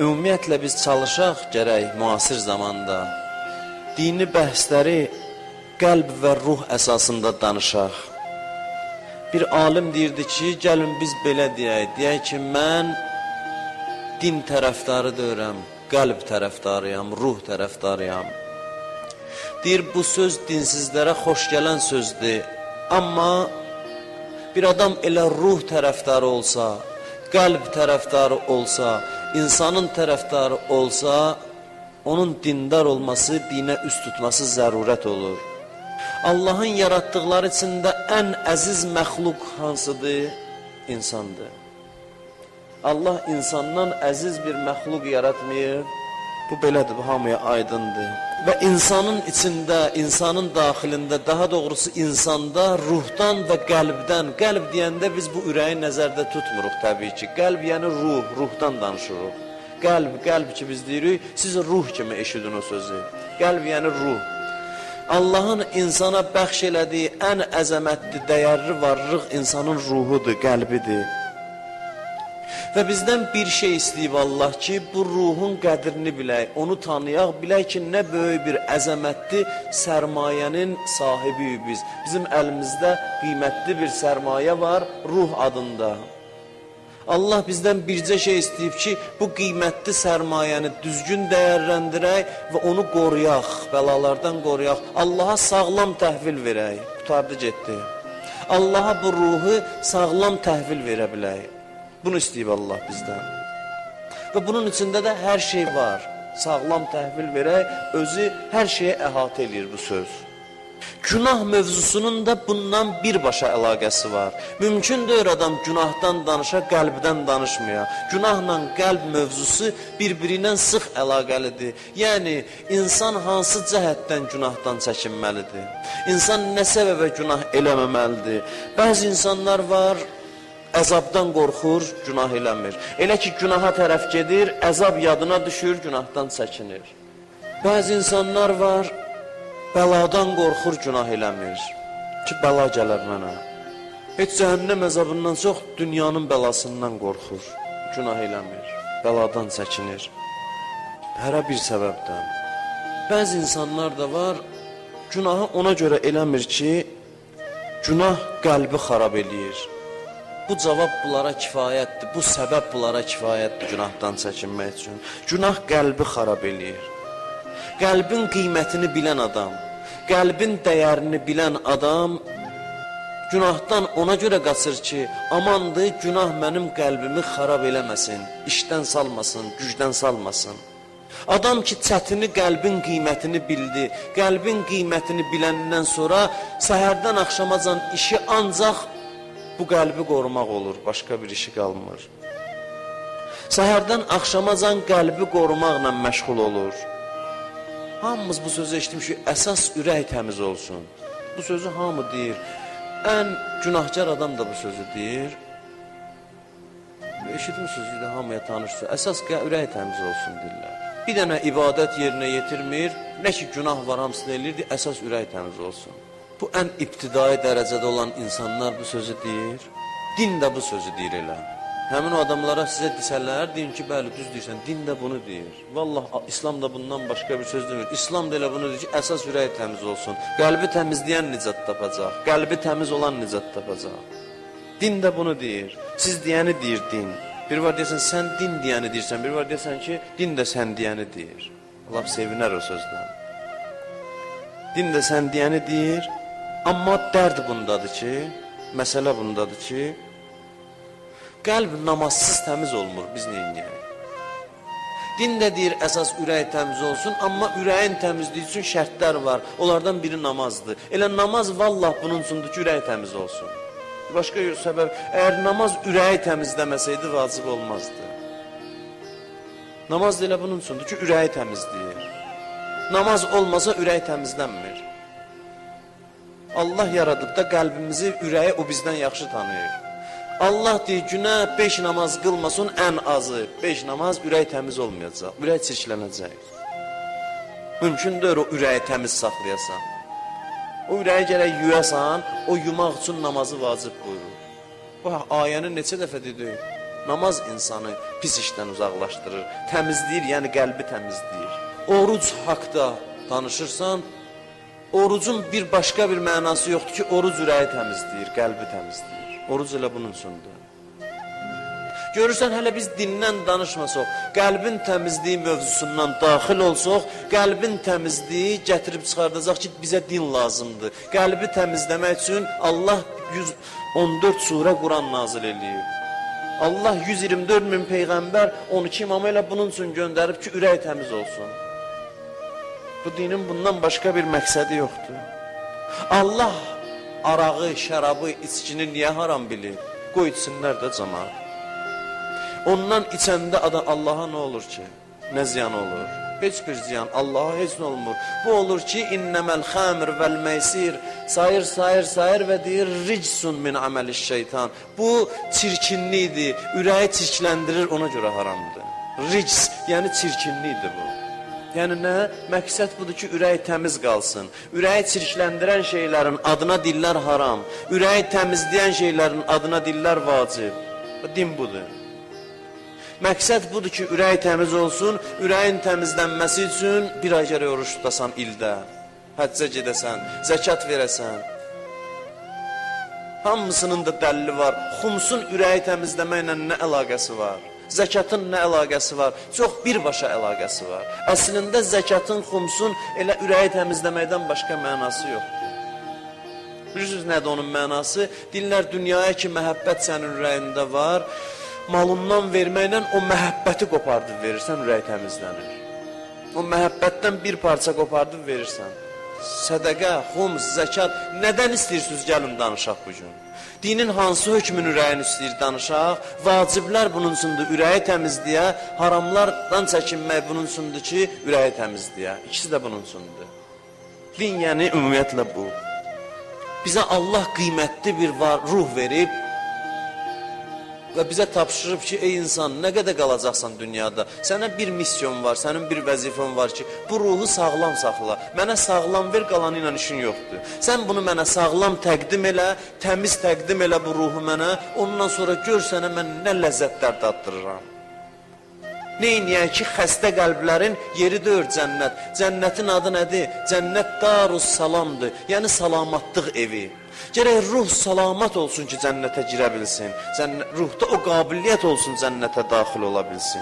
Ümumiyyətlə biz çalışaq gərək müasir zamanda dini bəhsləri qəlb və ruh əsasında danışaq. Bir alim deyirdi ki, gəlin biz belə deyək, deyək ki, mən din tərəfdarı deyirəm, qəlb tərəfdarıyam, ruh tərəfdarıyam. Deyir, bu söz dinsizlərə xoş gələn sözdür, amma bir adam elə ruh tərəfdarı olsa, qəlb tərəfdarı olsa, insanın tərəfdarı olsa, onun dindar olması, dinə üst tutması zərurət olur. Allahın yaratdıqları içində ən əziz məxluq hansıdır? İnsandır. Allah insandan əziz bir məxluq yaratmayıb. Bu belədir, bu hamıya aydındır. Və insanın içində, insanın daxilində, daha doğrusu insanda ruhdan və qəlbdən, qəlb deyəndə biz bu ürəyi nəzərdə tutmuruq təbii ki. Qəlb yəni ruh, ruhdan danışırıq. Qəlb, qəlb ki biz deyirik, siz ruh kimi eşidin o sözü. Qəlb yəni ruh. Allahın insana bəxş elədiyi ən əzəmətli, dəyərli varlıq insanın ruhudur, qəlbidir. Və bizdən bir şey istəyib Allah ki, bu ruhun qədrini bilək, onu tanıyaq, bilək ki, nə böyük bir əzəmətli sərmayənin sahibiyik biz. Bizim əlimizdə qiymətli bir sərmayə var ruh adında. Allah bizdən bircə şey istəyib ki, bu qiymətli sərmayəni düzgün dəyərləndirək və onu qoruyaq, bəlalardan qoruyaq. Allaha sağlam təhvil verək. Qurtardı, getdi. Allaha bu ruhu sağlam təhvil verə bilək. Bunu istəyib Allah bizdən. Və bunun içində də hər şey var. Sağlam təhvil verək, özü hər şeyə əhatə eləyir bu söz. Günah mövzusunun da bundan birbaşa əlaqəsi var. Mümkün deyil adam günahdan danışa, qəlbdən danışmaya. Günahla qəlb mövzusu bir-birindən sıx əlaqəlidir. Yəni, insan hansı cəhətdən günahdan çəkinməlidir? İnsan nə səbəbə günah eləməməlidir? Bəzi insanlar var, əzabdan qorxur, günah eləmir. Elə ki, günaha tərəf gedir, əzab yadına düşür, günahdan çəkinir. Bəzi insanlar var, bəladan qorxur, günah eləmir. Ki, bəla gələr mənə. Heç cəhənnəm əzabından çox dünyanın bəlasından qorxur, günah eləmir, bəladan çəkinir. Hərə bir səbəbdən. Bəzi insanlar da var, günahı ona görə eləmir ki, günah qəlbi xarab eləyir. Bu cavab bunlara kifayətdir, bu səbəb bunlara kifayətdir günahdan çəkinmək üçün. Günah qəlbi xarab eləyir. Qəlbin qiymətini bilən adam, qəlbin dəyərini bilən adam günahdan ona görə qaçır ki, amandır, günah mənim qəlbimi xarab eləməsin, işdən salmasın, gücdən salmasın. Adam ki, çətini qəlbin qiymətini bildi, qəlbin qiymətini biləndən sonra səhərdən axşamacan işi ancaq bu qəlbi qorumaq olur, başqa bir işi qalmır. Səhərdən axşamacan qəlbi qorumaqla məşğul olur. Hamımız bu sözü eşitmişik, əsas ürək təmiz olsun. Bu sözü hamı deyir. Ən günahkar adam da bu sözü deyir. Eşitmişsiniz, hamıya tanışsınız. Əsas ürək təmiz olsun deyirlər. Bir dənə ibadət yerinə yetirmir, nə ki günah var hamısını eləyirdi, əsas ürək təmiz olsun. Bu ən ibtidai dərəcədə olan insanlar bu sözü deyir. Din də bu sözü deyir elə. Həmin o adamlara sizə desələr, deyin ki, bəli, düz deyirsən, din də bunu deyir. Vallah, İslam da bundan başqa bir söz demir. İslam da elə bunu deyir ki, əsas ürək təmiz olsun. Qəlbi təmizləyən nicat tapacaq, qəlbi təmiz olan nicat tapacaq. Din də bunu deyir. Siz deyəni deyir din. Bir var deyirsən, sən din deyəni deyirsən, bir var deyirsən ki, din də sən deyəni deyir. Allah sevinər o sözdən. Din də sən deyəni deyir. Amma dərd bundadır ki, məsələ bundadır ki, qəlb namazsız təmiz olmur, biz neyniyək? Din də deyir, əsas ürək təmiz olsun, amma ürəyin təmizliyi üçün şərtlər var. Onlardan biri namazdır. Elə namaz vallah bunun üçündür ki, ürək təmiz olsun. Başqa səbəb, əgər namaz ürəyi təmizləməsəydi, vacib olmazdı. Namaz da elə bunun üçündür ki, ürəyi təmizləyir. Namaz olmasa ürək təmizlənmir. Allah yaradıb da qəlbimizi, ürəyi o bizdən yaxşı tanıyır. Allah deyir, günə 5 namaz qılmasın ən azı. 5 namaz ürək təmiz olmayacaq, ürək çirklənəcək. Mümkün deyil o ürəyi təmiz saxlayasan. O ürəyi gərək yuyasan, o yumaq üçün namazı vacib buyurur. Bu ayəni neçə dəfə dedi? Namaz insanı pis işdən uzaqlaşdırır, təmizləyir, yəni qəlbi təmizləyir. Oruc haqda danışırsan, orucun bir başqa bir mənası yoxdur ki, oruc ürəyi təmizləyir, qəlbi təmizləyir. Oruc elə bunun üçündür. Görürsən, hələ biz dindən danışmasaq, qəlbin təmizliyi mövzusundan daxil olsaq, qəlbin təmizliyi gətirib çıxardacaq ki, bizə din lazımdır. Qəlbi təmizləmək üçün Allah 114 surə Quran nazil eləyib. Allah 124 min peyğəmbər, 12 imamı elə bunun üçün göndərib ki, ürək təmiz olsun. Bu dinin bundan başqa bir məqsədi yoxdur. Allah arağı, şərabı, içkini niyə haram bilir? Qoy içsinlər də camaat. Ondan içəndə adam Allaha nə olur ki? Nə ziyan olur? Heç bir ziyan, Allaha heç nə olmur. Bu olur ki, inneməl xəmr vəl meysir, sayır, sayır, sayır və deyir, ricsun min əməliş şeytan. Bu çirkinlikdir, ürəyi çirkləndirir, ona görə haramdır. Rics, yəni çirkinlikdir bu. Yəni nə? Məqsəd budur ki, ürək təmiz qalsın. Ürəyi çirkləndirən şeylərin adına dillər haram. Ürəyi təmizləyən şeylərin adına dillər vacib. Din budur. Məqsəd budur ki, ürək təmiz olsun. Ürəyin təmizlənməsi üçün bir ay gərək oruç tutasan ildə, həccə gedəsən, zəkat verəsən. Hamısının da dəlili var. Xumsun ürəyi təmizləməklə nə əlaqəsi var? Zəkatın nə əlaqəsi var? Çox birbaşa əlaqəsi var. Əslində zəkatın, xumsun elə ürəyi təmizləməkdən başqa mənası yoxdur. Bilirsiniz nədir onun mənası? Deyirlər, dünyaya ki, məhəbbət sənin ürəyində var, malından verməklə o məhəbbəti qopardıb verirsən, ürək təmizlənir. O məhəbbətdən bir parça qopardıb verirsən. Sədəqə, xums, zəkat, nədən istəyirsiniz gəlin danışaq bugün? Dinin hansı hökmün ürəyini istəyir danışaq? Vaciblər bunun üçündür, ürəyi təmizləyə, haramlardan çəkinmək bunun üçündür ki, ürəyi təmizləyə. İkisi də bunun üçündür. Din yəni ümumiyyətlə bu. Bizə Allah qiymətli bir ruh verib və bizə tapşırıb ki, ey insan, nə qədər qalacaqsan dünyada? Sənə bir misyon var, sənin bir vəzifən var ki, bu ruhu sağlam saxla. Mənə sağlam ver, qalanı ilə işin yoxdur. Sən bunu mənə sağlam təqdim elə, təmiz təqdim elə bu ruhu mənə, ondan sonra gör sənə mən nə ləzzətlər daddırıram. Neyniyək ki, xəstə qəlblərin yeri deyir cənnət. Cənnətin adı nədir? Cənnət darus salamdır, yəni salamatlıq evi. Gərək ruh salamat olsun ki, cənnətə girə bilsin. Ruhda o qabiliyyət olsun, cənnətə daxil ola bilsin.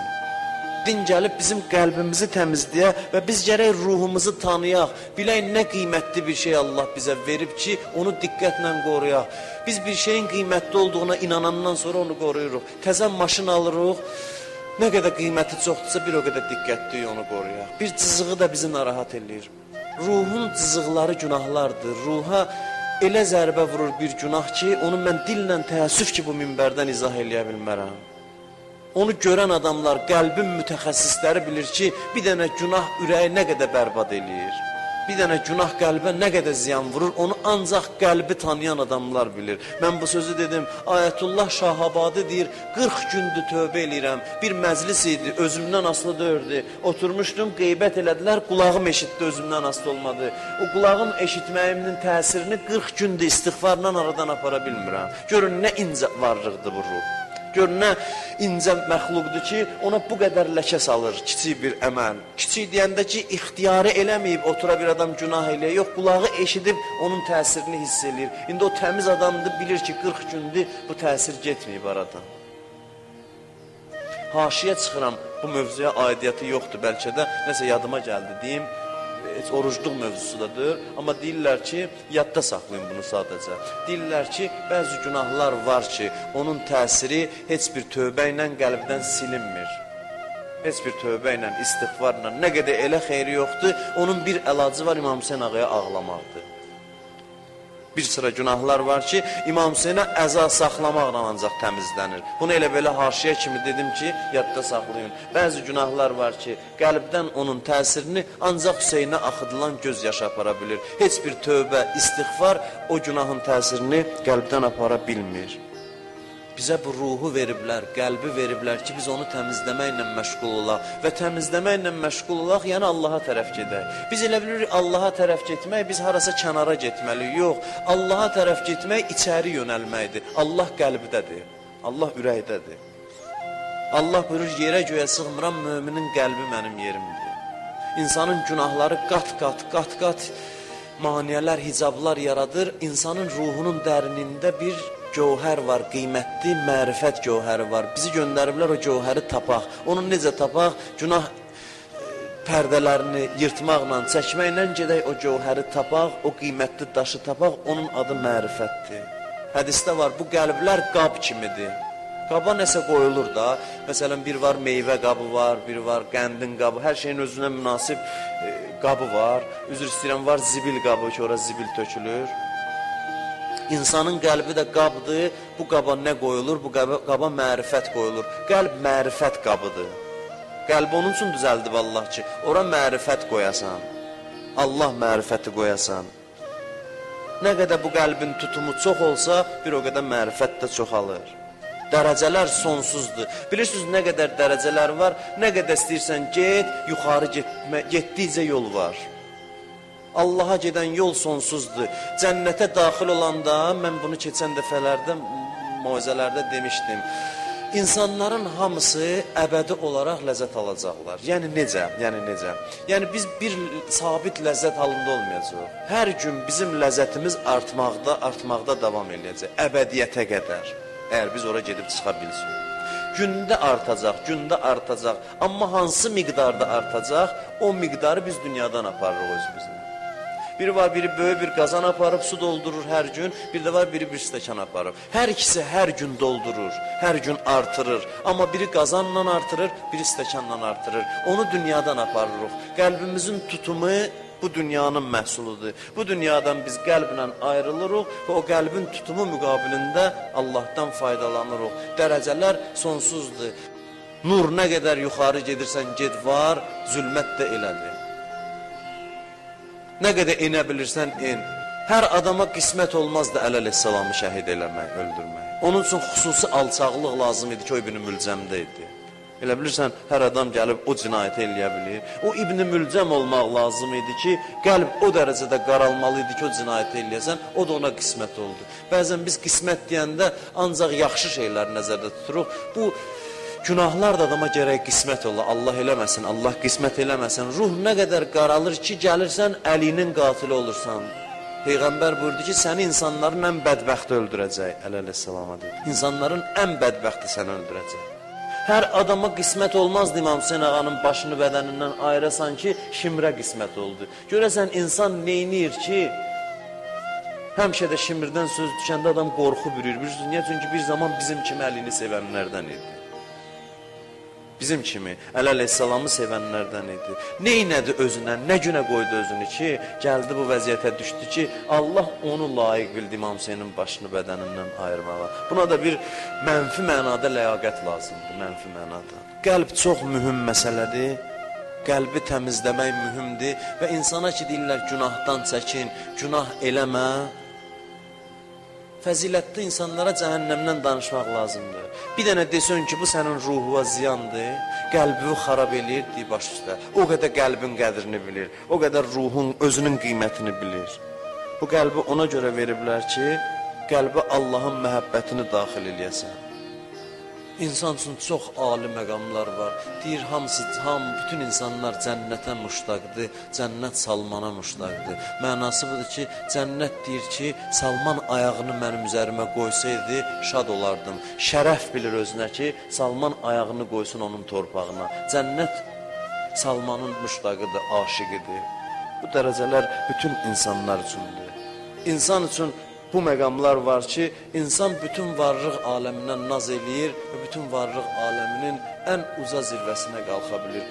Din gəlib bizim qəlbimizi təmizləyə və biz gərək ruhumuzu tanıyaq. Bilək nə qiymətli bir şey Allah bizə verib ki, onu diqqətlə qoruyaq. Biz bir şeyin qiymətli olduğuna inanandan sonra onu qoruyuruq. Təzə maşın alırıq, nə qədər qiyməti çoxdursa bir o qədər diqqətli onu qoruyaq. Bir cızığı da bizi narahat eləyir. Ruhun cızıqları günahlardır. Ruha elə zərbə vurur bir günah ki, onu mən dillə təəssüf ki, bu minbərdən izah eləyə bilmərəm. Onu görən adamlar, qəlbin mütəxəssisləri bilir ki, bir dənə günah ürəyi nə qədər bərbad eləyir. Bir dənə günah qəlbə nə qədər ziyan vurur, onu ancaq qəlbi tanıyan adamlar bilir. Mən bu sözü dedim, Ayətullah Şahabadi deyir, 40 gündür tövbə eləyirəm. Bir məclis idi, özümdən asılı deyirdi. Oturmuşdum, qeybət elədilər, qulağım eşitdi, özümdən asılı olmadı. O qulağım eşitməyimin təsirini 40 gündür istiğfarla aradan apara bilmirəm. Görün, nə incə varlıqdır bu ruh. Gör, nə incə məxluqdur ki, ona bu qədər ləkə salır kiçik bir əməl. Kiçik deyəndə ki, ixtiyarı eləməyib, otura bir adam günah eləyə. Yox, qulağı eşidib onun təsirini hiss eləyir. İndi o təmiz adamdır, bilir ki, 40 gündür bu təsir getməyib aradan. Haşiyə çıxıram, bu mövzuya aidiyyəti yoxdur bəlkə də, nəsə yadıma gəldi deyim. Heç orucluq mövzusu da deyil, amma deyirlər ki, yadda saxlayın bunu sadəcə. Deyirlər ki, bəzi günahlar var ki, onun təsiri heç bir tövbə ilə qəlbdən silinmir. Heç bir tövbə ilə, istiğfarla, nə qədər elə xeyri yoxdur, onun bir əlacı var, İmam Hüseyn ağaya ağlamaqdır. Bir sıra günahlar var ki, İmam Hüseynə əza saxlamaqla ancaq təmizlənir. Bunu elə belə haşiyə kimi dedim ki, yadda saxlayın. Bəzi günahlar var ki, qəlbdən onun təsirini ancaq Hüseynə axıdılan göz yaşı apara bilir. Heç bir tövbə, istiğfar o günahın təsirini qəlbdən apara bilmir. Bizə bu ruhu veriblər, qəlbi veriblər ki, biz onu təmizləməklə məşğul olaq və təmizləməklə məşğul olaq, yəni Allaha tərəf gedək. Biz elə bilirik, Allaha tərəf getmək, biz harasa kənara getməliyik. Yox, Allaha tərəf getmək içəri yönəlməkdir. Allah qəlbdədir, Allah ürəkdədir. Allah buyurur, yerə göyə sığmıram, müminin qəlbi mənim yerimdir. İnsanın günahları qat-qat, qat-qat maniyələr, hicablar yaradır. İnsanın ruhunun dərinində bir gövhər var, qiymətli mərifət gövhəri var. Bizi göndəriblər o gövhəri tapaq. Onu necə tapaq? Günah pərdələrini yırtmaqla, çəkməklə gedək o gövhəri tapaq, o qiymətli daşı tapaq, onun adı mərifətdir. Hədisdə var, bu qəlblər qab kimidir. Qaba nəsə qoyulur da, məsələn, bir var meyvə qabı var, bir var qəndin qabı, hər şeyin özünə münasib qabı var. Üzr istəyirəm, var zibil qabı ki, ora zibil tökülür. İnsanın qəlbi də qabdır, bu qaba nə qoyulur? Bu qaba mərifət qoyulur. Qəlb mərifət qabıdır. Qəlb onun üçün düzəldib Allah ki, ora mərifət qoyasan, Allah mərifəti qoyasan. Nə qədər bu qəlbin tutumu çox olsa, bir o qədər mərifət də çoxalır. Dərəcələr sonsuzdur. Bilirsiniz, nə qədər dərəcələr var, nə qədər istəyirsən get, yuxarı getdikcə yol var. Allaha gedən yol sonsuzdur. Cənnətə daxil olanda, mən bunu keçən dəfələrdə, moizələrdə demişdim, İnsanların hamısı əbədi olaraq ləzzət alacaqlar. Yəni necə? Yəni necə? Yəni biz bir sabit ləzzət halında olmayacaq. Hər gün bizim ləzzətimiz artmaqda, artmaqda davam eləyəcək. Əbədiyyətə qədər. Əgər biz ora gedib çıxa bilsək. Gündə artacaq, gündə artacaq. Amma hansı miqdarda artacaq, o miqdarı biz dünyadan aparırıq özümüzlə. Biri var, biri böyük bir qazan aparıb, su doldurur hər gün. Bir də var, biri bir stəkan aparıb. Hər ikisi hər gün doldurur, hər gün artırır. Amma biri qazanla artırır, biri stəkanla artırır. Onu dünyadan aparırıq. Qəlbimizin tutumu bu dünyanın məhsuludur. Bu dünyadan biz qəlblə ayrılırıq və o qəlbin tutumu müqabilində Allahdan faydalanırıq. Dərəcələr sonsuzdur. Nur nə qədər yuxarı gedirsən, get var, zülmət də elədir. Nə qədər enə bilirsən, en. Hər adama qismət olmazdı Əli əleyhissalamı şəhid eləmək, öldürmək. Onun üçün xüsusi alçaqlıq lazım idi ki, o İbn-i Mülcəmdə idi. Elə bilirsən, hər adam gəlib o cinayəti eləyə bilir. O İbn-i Mülcəm olmaq lazım idi ki, qəlb o dərəcədə qaralmalı idi ki, o cinayəti eləyəsən, o da ona qismət oldu. Bəzən biz qismət deyəndə ancaq yaxşı şeylər nəzərdə tuturuq. Bu günahlar da adama gərək qismət ola, Allah eləməsin, Allah qismət eləməsin. Ruh nə qədər qaralır ki, gəlirsən, Əlinin qatili olursan. Peyğəmbər buyurdu ki, səni insanların ən bədbəxti öldürəcək. Əli əleyhissalama dedi. İnsanların ən bədbəxti səni öldürəcək. Hər adama qismət olmazdı İmam Hüseyn ağanın başını bədənindən ayırasan ki, Şimrə qismət oldu. Görəsən, insan neyniyir ki, həmişə də Şimrdən söz düşəndə adam qorxu bürüyür. Bilirsiniz, niyə? Çünki bir zaman bizim kimi Əlini sevənlərdən idi. Bizim kimi Əli əleyhissalamı sevənlərdən idi. Neynədi özünə, nə günə qoydu özünü ki, gəldi bu vəziyyətə düşdü ki, Allah onu layiq bildi İmam Hüseynin başını bədənindən ayırmağa. Buna da bir mənfi mənada ləyaqət lazımdır, mənfi mənada. Qəlb çox mühüm məsələdir, qəlbi təmizləmək mühümdür və insana ki deyirlər günahdan çəkin, günah eləmə, fəzilətli insanlara cəhənnəmdən danışmaq lazımdır. Bir dənə desən ki, bu sənin ruhuna ziyandır, qəlbini xarab eləyir, deyir baş üstə. O qədər qəlbin qədrini bilir, o qədər ruhun özünün qiymətini bilir. Bu qəlbi ona görə veriblər ki, qəlbə Allahın məhəbbətini daxil eləyəsən. İnsan üçün çox ali məqamlar var. Deyir, hamısı, bütün insanlar cənnətə müştaqdır, cənnət Salmana müştaqdır. Mənası budur ki, cənnət deyir ki, Salman ayağını mənim üzərimə qoysaydı, şad olardım. Şərəf bilir özünə ki, Salman ayağını qoysun onun torpağına. Cənnət Salmanın müştaqıdır, aşiqidir. Bu dərəcələr bütün insanlar üçündür. İnsan üçün bu məqamlar var ki, insan bütün varlıq aləmindən naz eləyir və bütün varlıq aləminin ən uca zirvəsinə qalxa bilir.